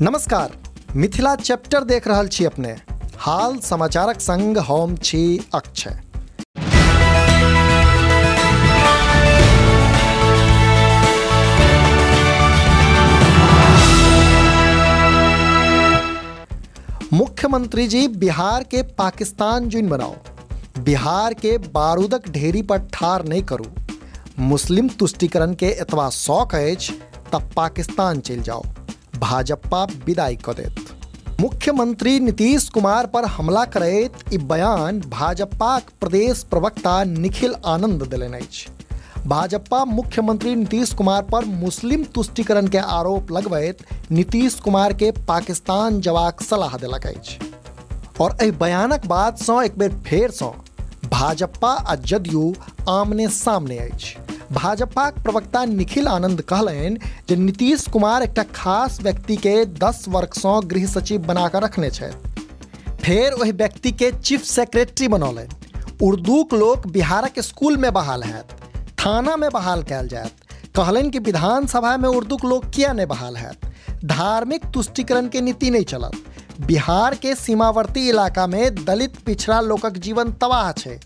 नमस्कार, मिथिला चैप्टर देख रहल छी अपने। हाल समाचारक संग हम छी अक्षय। मुख्यमंत्री जी बिहार के पाकिस्तान जुनि बनाओ, बिहार के बारूदक ढेरी पर ठार नहीं करू, मुस्लिम तुष्टिकरण के एतबा शौक अछि तब पाकिस्तान चलि जाओ, भाजपा विदाई क देत। मुख्यमंत्री नीतीश कुमार पर हमला करैत ई बयान भाजपाक प्रदेश प्रवक्ता निखिल आनंद देलनि अछि। भाजपा मुख्यमंत्री नीतीश कुमार पर मुस्लिम तुष्टिकरण के आरोप लगबैत नीतीश कुमार के पाकिस्तान जबाक सलाह देलक अछि। और एहि बयानक बाद सँ एक बेर फेर सँ भाजपा आ जदयू आमने सामने अछि। भाजपाक प्रवक्ता निखिल आनंद कहलनि जे नीतीश कुमार एकटा खास व्यक्ति के 10 वर्ष सँ गृह सचिव बनाकर रखने छथि, फेर ओहि व्यक्ति के चीफ सेक्रेटरी बनौलनि। उर्दूक लोक बिहारक स्कूल में बहाल हैत, थाना में बहाल कयल जायत। कहलनि कि विधानसभा में उर्दूक लोक किया नहीं बहाल हैत, धार्मिक तुष्टिकरण के नीति नहीं चलत, बिहार के सीमावर्ती इलाका में दलित पिछड़ा लोकक जीवन तबाह छै,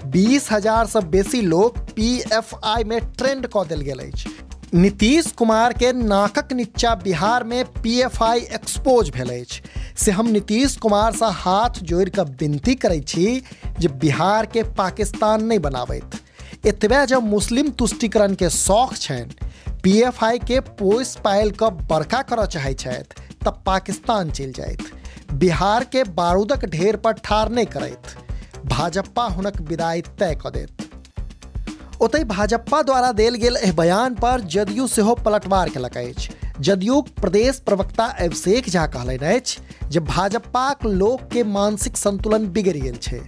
20,000 से बेसी लोक पीएफआई में ट्रेंड कऽ देल गेल अछि। नीतीश कुमार के नाकक नीचा बिहार में पीएफआई एक्सपोज भेल अछि। से हम नीतीश कुमार से हाथ जोड़ि कऽ विनती करै छी जे बिहार के पाकिस्तान नहीं बनाबैत। एतबे जब मुस्लिम तुष्टिकरण के शौक छनि, पीएफआई के पोस पायल कऽ बड़का करऽ चाहै छथि तब पाकिस्तान चलि जाइत, बिहार के बारूदक ढेर पर ठार नहीं करैत। भाजपा हुनक विदाई तय कऽ देत। ओतहि भाजपा द्वारा देल गेल एहि बयान पर जदयू सेहो पलटवार केलक अछि। जदयूक प्रदेश प्रवक्ता अभिषेक झा कहलनि अछि जे भाजपाक लोक के मानसिक संतुलन बिगड़ि गेल छै,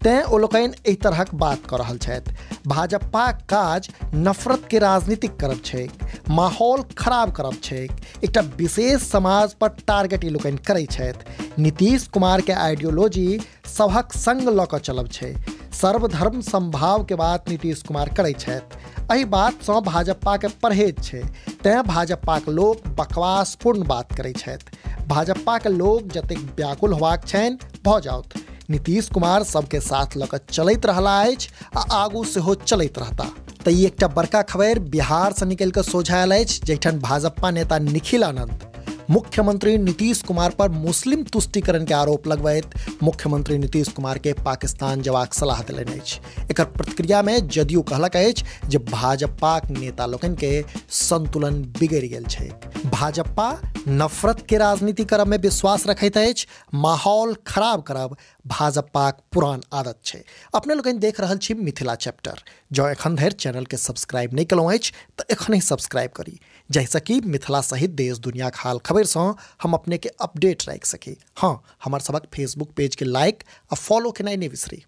तें ओ लोकनि एहि तरहक बात कऽ रहल छथि। भाजपाक काज नफरत के राजनीतिक करब छैक, माहौल खराब करब छैक, एकटा विशेष समाज पर टारगेट ई लोकनि करै छथि। नीतीश कुमार के आइडियोलॉजी सभक संग लऽ कऽ चलब छै, सर्वधर्म संभाव के बात नीतीश कुमार करै छथि। एहि बात सँ भाजपा के परहेज छै, तें भाजपाक लोक बकवासपूर्ण बात करै छथि। भाजपा के लोक जतेक व्याकुल होबाक छनि भऽ जाउथ, नीतीश कुमार सबके साथ लऽ कऽ चलैत रहला अछि आ आगू सेहो चलैत रहता। तऽ ई एकटा बड़का खबरि बिहार सँ निकलि कऽ सोझा आयल अछि, जाहिठाम भाजपा नेता निखिल आनंद मुख्यमंत्री नीतीश कुमार पर मुस्लिम तुष्टिकरण के आरोप लगबैत मुख्यमंत्री नीतीश कुमार के पाकिस्तान जबाक सलाह देलनि अछि। एकर प्रतिक्रिया में जदयू कहलक अछि जे भाजपाक नेता लोकनि के संतुलन बिगड़ि गेल छैक। भाजपा नफरत के राजनीति करब में विश्वास रखैत अछि, माहौल खराब करब भाजपाक पुरान आदत छै। अपने लोकनि देख रहल छी मिथिला चैप्टर। जँ एखन धरि चैनल के सब्सक्राइब नहि केलहुँ अछि तऽ एखनहि सब्सक्राइब करी, जाहिसँ कि मिथिला सहित देश दुनियाक हाल खबरिसँ हम अपने के अपडेट राखि सकी। हाँ, हमर सबक फेसबुक पेज के लाइक आ फॉलो केनाइ नहि बिसरी।